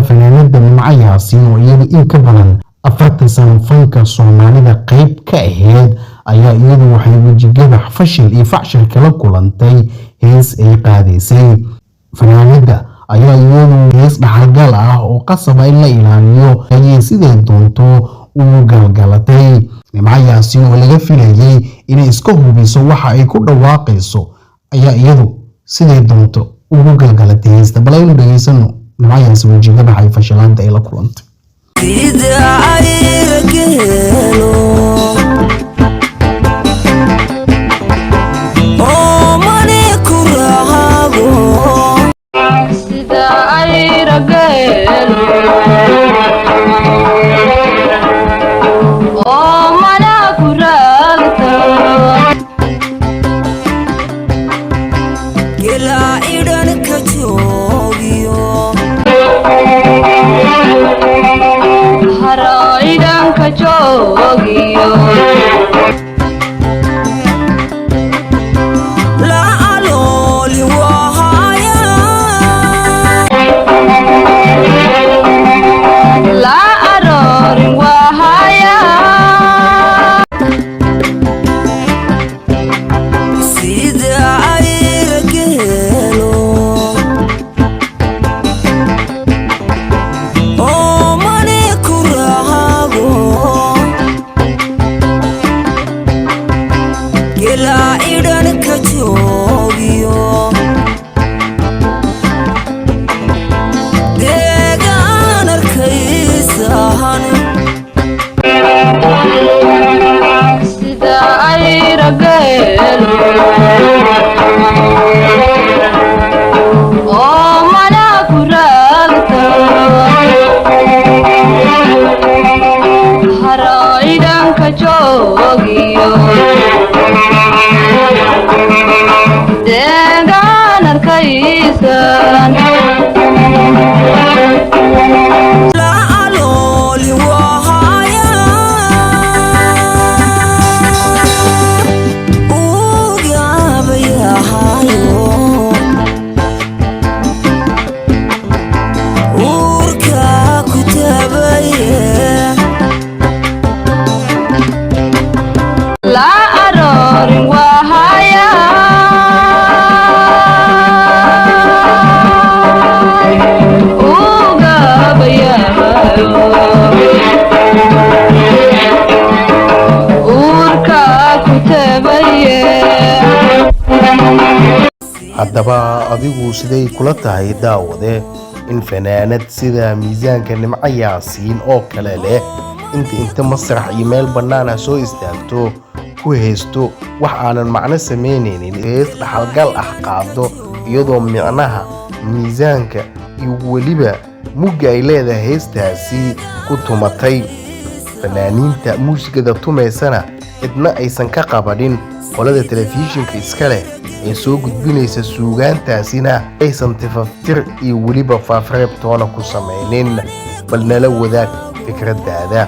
Fanaanada Nimco Yaasiin, oo iyadu in ka badan 40 sano fanka Soomaalida qayb ka ahayd, ayaa iyadu waxay wejigabax, fashil iyo facshir kala kulantay hees ay qaadaysay. Fanaanada ayaa iyadu hees dhaxalgal ah oo qasaba in la ilaaliyo ayay siday doonto ugu galgalatay. Nimco Yaasiin, oo laga filayay inay iska hubiso waxa ay ku dhawaaqayso, ayaa iyadu siday doonto ugu galgalatay heesta. Bal aynu dhegeysano Nimco Yaasiin, wejigabax ay fashilaanta ay la kulantay. Sida ayrageelo oo mani ku raago. Sida ayrageelo oo mana ku raagto. Gelaa idhan ka joogiyo. Haro idhanka joogiyo. La alooli wahaya. La aroorin wahaya. Sida ayrageelo oo mani ku raago. Gelaa idhan ka joogiyo deegaan arkaysahan. Sida ayrageelo oo mana ku raagto. Haro idhanka joogiyo deegaan arkaysan. La alooli wahaya ugaabayahayo uurka ku tabaye. La aroorin wahaya ugabayahayo uurka ku tabaye. Haddaba adigu siday kula tahay, daawade, in fanaanad sida miisaanka Nimco Yaasiin oo kale leh inta masrax iyo meel bannaan ah soo istaagto, ku haysto wax aanan macno samaynaynin, hees dhaxalgal ah qaado, iyadoo micnaha, miisaanka iyo weliba mugga ay leedahay heestaasi ku tumatay, fanaaniinta muusikada tumaysana cidna aysan ka qabanin, qolada telefishinka iska leh ee soo gudbinaysa suugaantaasina aysan tifaftir iyo weliba faafreeb toona ku samaynin? Bal nala wadaag fikraddaada.